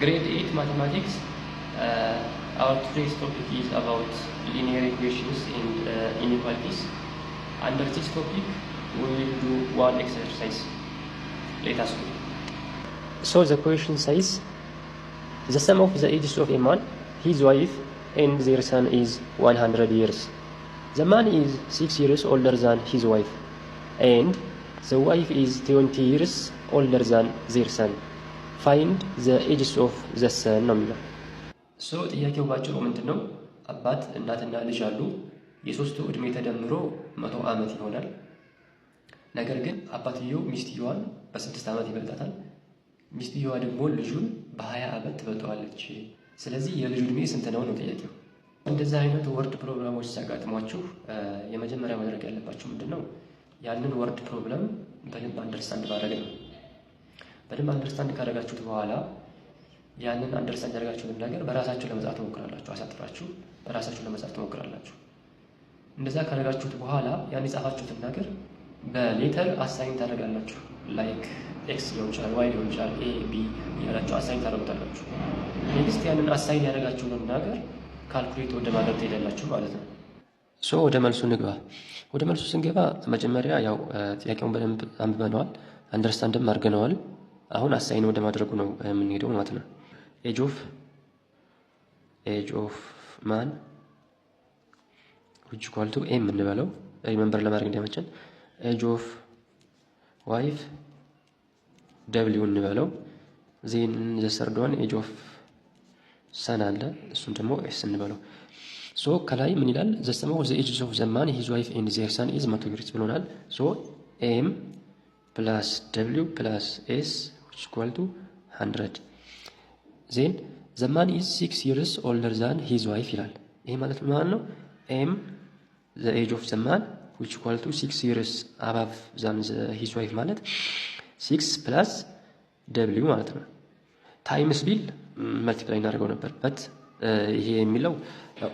Grade 8 mathematics. Our today's topic is about linear equations and inequalities. Under this topic, we will do one exercise. Let us go. So the question says, the sum of the ages of a man, his wife, and their son is 100 years. The man is 6 years older than his wife, and the wife is 20 years older than their son. Find the ages of the son ነው የሚለው። So ጥያቄው ባጭሩ ምንድን ነው? አባት፣ እናትና ልጅ አሉ። የሶስቱ ዕድሜ ተደምሮ 100 ዓመት ይሆናል። ነገር ግን አባትየው ሚስትየዋን በ6 ዓመት ይበልጣታል። ሚስትየዋ ደግሞ ልጁን በ20 ዓመት ትበልጠዋለች። ስለዚህ የልጁ ዕድሜ ስንት ነው ነው ጥያቄው። እንደዚህ አይነት word problem ኦች ሲያጋጥሟችሁ የመጀመሪያ ማድረግ ያለባችሁ ምንድን ነው? ያንን word problem በደንብ understand ማድረግ ነው። በደንብ understand ካደረጋችሁት በኋላ ያንን understand ያደረጋችሁትን ነገር በራሳችሁ ለመጻፍ ትሞክራላችሁ። አሳጥራችሁ በራሳችሁ ለመጻፍ ትሞክራላችሁ። እንደዛ ካደረጋችሁት በኋላ ያን የጻፋችሁትን ነገር በ letter assign ታደርጋላችሁ። Like X ሊሆን ይችላል፣ Y ሊሆን ይችላል፣ A፣ B እያላችሁ assign ታደርጉታላችሁ። Next ያንን assign ያደረጋችሁትን ነገር calculate ወደ ማድረግ ትሄዳላችሁ ማለት ነው። So ወደ መልሱ እንግባ። ወደ መልሱ ስንገባ መጀመሪያ ያው ጥያቄውን በደንብ አንብበነዋል፣ understand ም አድርገነዋል። አሁን assign ወደ ማድረጉ ነው የምንሄደው ማለት ነው። Age of man which equal to M እንበለው፣ remember ለማድረግ እንዲያመቸን። Age of wife W እንበለው። Then the third one, age of son አለ፣ እሱን ደግሞ S እንበለው። So ከላይ ምን ይላል? The sum of the ages of the man, his wife and their son is 100 years ብሎናል። So M plus W plus S which equal to 100. Then the man is 6 years older than his wife ይላል። ይሄ ማለት ምን ማለት ነው? M, the age of the man, which equal to 6 years above than his wife ማለት six plus W ማለት ነው። Times ቢል multiply እናደርገው ነበር፣ but ይሄ የሚለው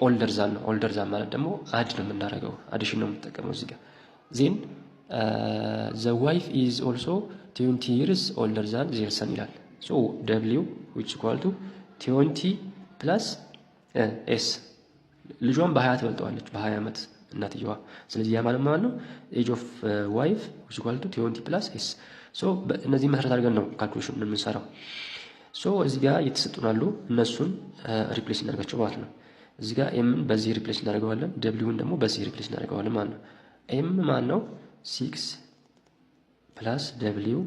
older than ነው። Older than ማለት ደግሞ add ነው የምናደርገው፣ addition ነው የምንጠቀመው እዚህ ጋር። Then the wife is also 20 years older than their son ይላል። So W which equal to 20 plus S። ልጇን በ20 ትበልጠዋለች፣ በ20 ዓመት እናትየዋ። ስለዚህ ያ ማለት ማለት ነው age of wife which equal to 20 plus S። So እነዚህ መሰረት አድርገን ነው calculation የምንሰራው። So እዚህ ጋር የተሰጡን አሉ፣ እነሱን replace እናደርጋቸው ማለት ነው። እዚህ ጋር M ን በዚህ replace እናደርገዋለን፣ W ን ደግሞ በዚህ replace እናደርገዋለን ማለት ነው። M ማን ነው? Six plus W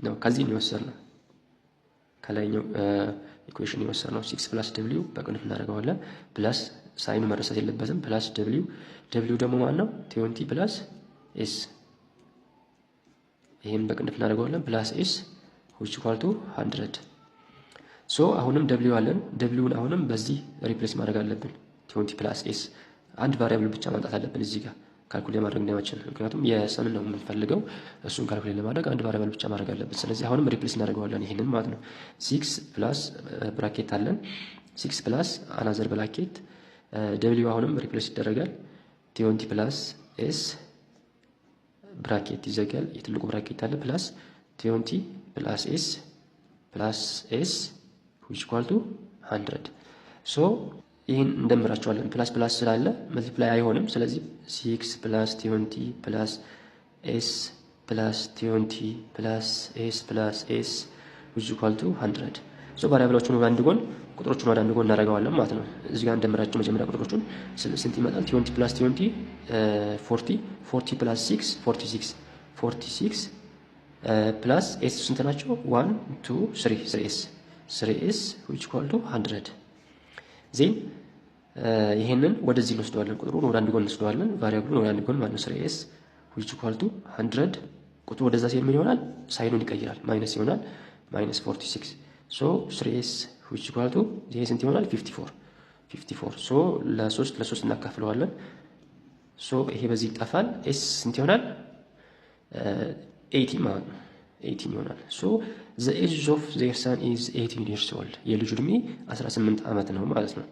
ነው። ከዚህ ነው የወሰድነው፣ ከላይኛው equation የወሰድነው። Six plus W በቅንፍ እናደርገዋለን። Plus sign ኑ መረሳት የለበትም። Plus W። W ደግሞ ማን ነው? 20 plus S፣ ይህም በቅንፍ እናደርገዋለን። Plus S which equal to 100። So አሁንም W አለን። W ን አሁንም በዚህ replace ማድረግ አለብን። 20 plus S፣ አንድ variable ብቻ ማምጣት አለብን እዚህ ጋር calculate ማድረግ እንዲያመችን። ምክንያቱም የ son ን ነው የምንፈልገው፣ እሱን calculate ለማድረግ አንድ variable ብቻ ማድረግ አለብን። ስለዚህ አሁንም replace እናደርገዋለን ይህንን ማለት ነው። Six plus bracket አለን። Six plus another bracket፣ W አሁንም replace ይደረጋል። 20 plus S bracket ይዘጋል። የትልቁ bracket አለ፣ plus 20 plus S plus S which equal to 100። So ይህን እንደምራቸዋለን። Plus plus ስላለ multiply አይሆንም። ስለዚህ six plus 20 plus S plus 20 plus S plus S which equal to 100። So variable ኦቹን ወደ አንድ ጎን፣ ቁጥሮቹን ወደ አንድ ጎን እናደርገዋለን ማለት ነው። እዚህ ጋር እንደምራቸው መጀመሪያ ቁጥሮቹን ስንት ይመጣል? 20 plus 20, 40። 40 plus 6, 46። 46 plus S ስንት ናቸው? One, two, three። Three S። Three S which equal to 100። Then ይሄንን ወደዚህ እንወስደዋለን። ቁጥሩን ወደ አንድ ጎን እንወስደዋለን። Variable ኡን ወደ አንድ ጎን ማለት ነው። Three S which equal to 100። ቁጥሩ ወደዛ ሲሄድ ምን ይሆናል? Sign ኑን ይቀይራል። Minus ይሆናል። Minus 46። So three S which equal to ይሄ ስንት ይሆናል? 54። 54። So ለሶስት ለሶስት እናካፍለዋለን። So ይሄ በዚህ ይጠፋል። S ስንት ይሆናል? 18 ማለት ነው። 18 ይሆናል። So the age of their son is 18 years old። የልጁ እድሜ 18 ዓመት ነው ማለት ነው።